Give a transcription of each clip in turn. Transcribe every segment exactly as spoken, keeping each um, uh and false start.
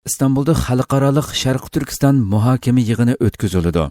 ئىستانبۇلدا خەلقئارالىق شەرقىي تۈركىستان مۇھاكىمە يىغىنى ئۆتكۈزۈلىدۇ.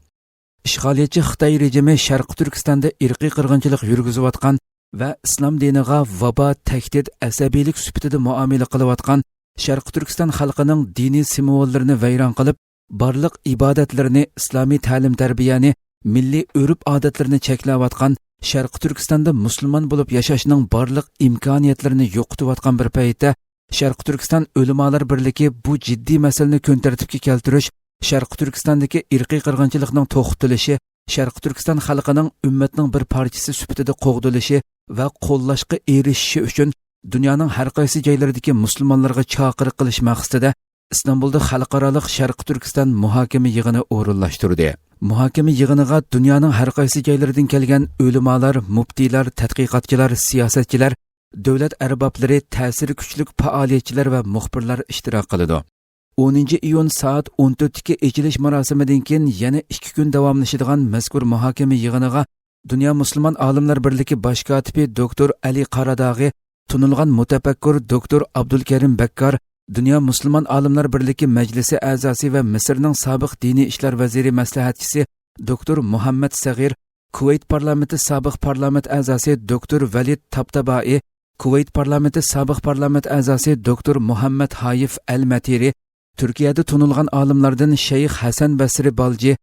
ئىشغالىيەتچى خىتاي رېجىمى شەرقىي تۈركىستاندا ئىرقىي قىرغىنچىلىق يۈرگۈزۈۋاتقان ۋە ئىسلام دىنىغا ۋابا، تەھدىت، ئەسەبىيلىك سۈپىتىدە مۇئامىلە قىلىۋاتقان شەرقىي تۈركىستان خەلقىنىڭ دىنىي سىمۋوللىرىنى ۋەيران قىلىپ، بارلىق ئىبادەتلىرىنى، ئىسلامىي تەلىم-تەربىيەنى، مىللىي ئۆرپ-ئادەتلىرىنى چەكلەۋاتقان، شەرقىي تۈركىستاندا مۇسۇلمان بولۇپ ياشاشنىڭ بارلىق ئىمكانىيەتلىرىنى يوقىتىۋاتقان بىر پەيتتە، شەرقىي تۈركىستان ئۆلىمالار بىرلىكى بۇ جىددىي مەسىلىنى كۈن تەرتىپكە كەلتۈرۈش، شەرقىي تۈركىستاندىكى ئىرقىي قىرغىنچىلىقنىڭ توختىتىلىشى، شەرقىي تۈركىستان خەلقىنىڭ ئۈممەتنىڭ بىر پارچىسى سۈپىتىدە قوغدىلىشى ۋە قوللاشقا ئېرىشىشى ئۈچۈن دۇنيانىڭ ھەر قايسى جايلىرىدىكى مۇسۇلمانلارغا چاقىرىق قىلىش مەقسىتىدە ئىستانبۇلدا خەلقئارالىق شەرقىي تۈركىستان مۇھاكىمە يىغىنى ئورۇنلاشتۇردى. مۇھاكىمە يىغىنىغا دۇنيانىڭ ھەر قايسى جايلىرىدىن كەلگەن ئۆلىمالار، مۇپتىلار، تەتقىقاتچىلار، سىياسەتچىلەر، دۆلەت ئەربابلىرى، تەسىرى كۈچلۈك پائالىيەتچىلەر ۋە مۇخبىرلار ئىشتىراك قىلىدۇ. ئونىنچى ئىيۇن سائەت ئون تۆتتىكى ئېچىلىش مۇراسىمىدىن كېيىن يەنە ئىككى كۈن داۋاملىشىدىغان مەزكۇر مۇھاكىمە يىغىنىغا دۇنيا مۇسۇلمان ئالىملار بىرلىكى باش كاتىپى دوكتور ئەلى قاراداغى، تونۇلغان مۇتەپەككۇر دوكتور ئابدۇلكەرىم بەككار، دۇنيا مۇسۇلمان ئالىملار بىرلىكى مەجلىسى ئەزاسى ۋە مىسىرنىڭ سابىق دىنىي ئىشلار ۋەزىرى مەسلىھەتچىسى دوكتور مۇھەممەد سەغىر، كۇۋەيت پارلامېنتى سابىق پارلامېنت ئەزاسى دوكتور ۋەلىد تابتابائى، كۇۋەيت پارلامېنتى سابىق پارلامېنت ئەزاسى دوكتور مۇھەممەد ھايىف ئەل مەتىرى، تۈركىيەدە تونۇلغان ئالىملاردىن شەيخ ھەسەن بەسرى بالجى،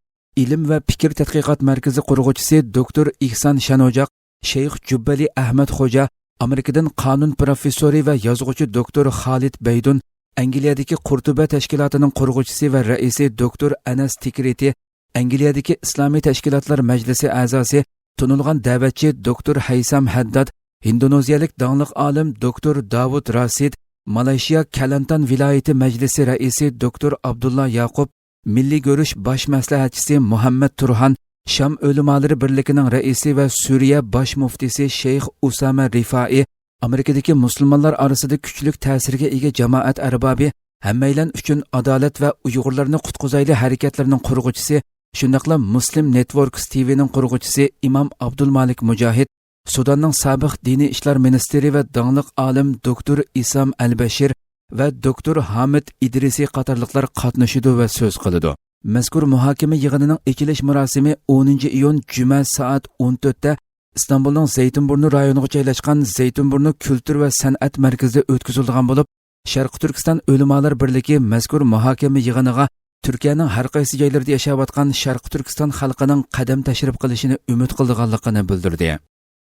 ئىلىم ۋە پىكىر تەتقىقات مەركىزى قۇرغۇچىسى دوكتور ئېھسان شەنئوجاق، شەيخ جۈببەلى ئەھمەد خوجا، ئامېرىكىدىن قانۇن پروفېسسورى ۋە يازغۇچى دوكتور خالىد بەيدۇن، ئەنگلىيەدىكى قۇرتۇبە تەشكىلاتىنىڭ قۇرغۇچىسى ۋە رەئىسى دوكتور ئەنەس تىكرىتى، ئەنگلىيەدىكى ئىسلامىي تەشكىلاتلار مەجلىسى ئەزاسى، تونۇلغان دەۋەتچى دوكتور ھەيسام ھەدداد، ھىندونېزىيەلىك داڭلىق ئالىم دوكتور داۋۇد راسىد، مالايشىيا كالىمتان ۋىلايىتى مەجلىسى رەئىسى دوكتور ئابدۇللا ياقۇپ، مىللىي گۈرۈش باش مەسلىھەتچىسى مۇھەممەد تۇرھان، شام ئۆلىمالىرى بىرلىكىنىڭ رەئىسى ۋە سۈرىيە باش مۇفتىسى شەيخ ئۇسامە رىفائى، ئامېرىكىدىكى مۇسۇلمانلار ئارىسىدا كۈچلۈك تەسىرگە ئىگە جامائەت ئەربابى، ھەممەيلەن ئۈچۈن ئادالەت ۋە ئۇيغۇرلارنى قۇتقۇزايلى ھەرىكەتلىرىنىڭ قۇرغۇچىسى، شۇنداقلا مۇسلىم نېتۋوركس تىۋىنىڭ قۇرغۇچىسى ئىمام ئابدۇلمالىك مۇجاھىد، سۇداننىڭ سابىق دىنىي ئىشلار مىنىستىرى ۋە داڭلىق ئالىم دوكتور ئىسام ئەلبەشىر ۋە دوكتور ھامىد ئىدرىسى قاتارلىقلار قاتنىشىدۇ ۋە سۆز قىلىدۇ. مەزكۇر مۇھاكىمە يىغىنىنىڭ ئېچىلىش مۇراسىمى ئونىنچى ئىيۇن جۈمە سائەت ئون تۆتتە ئىستانبۇلنىڭ زەيتۇنبۇرنۇ رايونىغا جايلاشقان زەيتۇنبۇرنۇ كۈلتۈر ۋە سەنئەت مەركىزىدە ئۆتكۈزۈلىدىغان بولۇپ، شەرقىي تۈركىستان ئۆلىمالار بىرلىكى مەزكۇر مۇھاكىمە يىغىنىغا تۈركىيەنىڭ ھەر قايسى جايلىرىدا ياشاۋاتقان شەرقىي تۈركىستان خەلقىنىڭ قەدەم تەشرىپ قىلىشىنى ئۈمىد قىلىدىغانلىقىنى بىلدۈردى.